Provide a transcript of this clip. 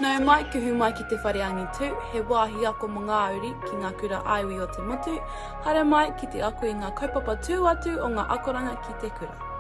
Nau mai, kuhu mai ki te whare angitu, he wāhi ako mō ngā uri ki ngā kura ā-iwi o te motu, haere mai ki te ako i ngā kaupapa tū atu o ngā akoranga ki te kura.